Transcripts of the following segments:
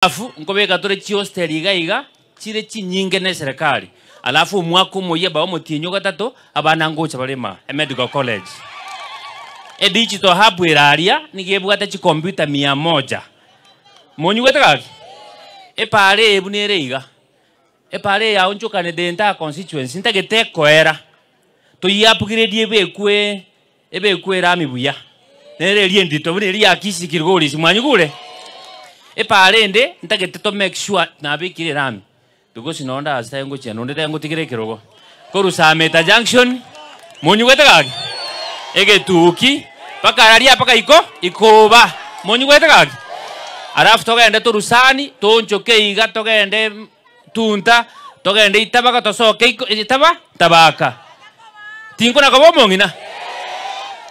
Alafu nkobeka tore chihosteli iga iga chire chinyinge ne eserekari. Alafu omwaka omoyia bao omotienyi ogatato abana ngocha bare ma emedical college. Edigital hub ere aria nigo ebwate chicomputer mia moja. Monyigwete gaki? Epaara eye buna ere iga, epaara eye yaonchokane the entire constituency ntagete ekoera, toyi-upgrade ebekwe Ebekwe erami buya, nere eria endito buna eria ya Kisii Kilgoris, mwanyigure? Epaara ende ntagete to make sure nabekire erami because nonye ndase tari ngochia nonde tari ngotigera ekerogo. Korwa Sameta junction, monyigwete gaki? Egetuki, mpaka araria mpaka iko ikoba, monyigwete gaki? Alafu togende torusani, toonchoke iga togende Tunta, togende itabaga tosoke iko itaba tabaka. Tinkona koba omong'ina?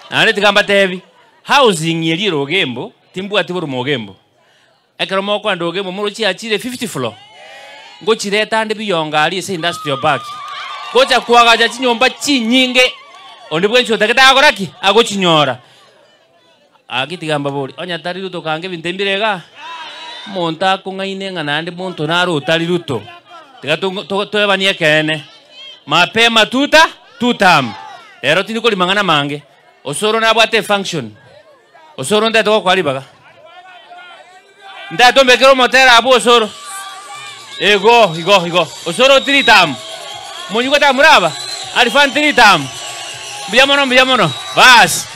Naende tiga mbatebi, housing eria ere Ogembo, timbwati borimo Ogembo. Ekero mokoenda Ogembo moroche achire fifth floor, ngochireta ande biyongo aria ase industrial park. Gocha koagacha chinyomba chinyinge, onde bwensi otagete agokora ki? Agochinyora. Gaki tiga mbaborie, onye tari Ruto kanga ebinto ebi mbire igaa? Omonto akong'aine ng'a naende monto naro otari Ruto. Tiga toebanie ekeene. Mapema tuta, tutam. Rero tindi korima mang'ana amange. Osoro nabwate efunction. Osoro ntagete gokoa ribaga. Ntagete ombekere omotera abwo Osoro. Igo, igo, igo. Osoro tiri tamu. Monyigwete abamura aba? Alifani tiri tamu. Mbuya mono, mbuya mono. Baas.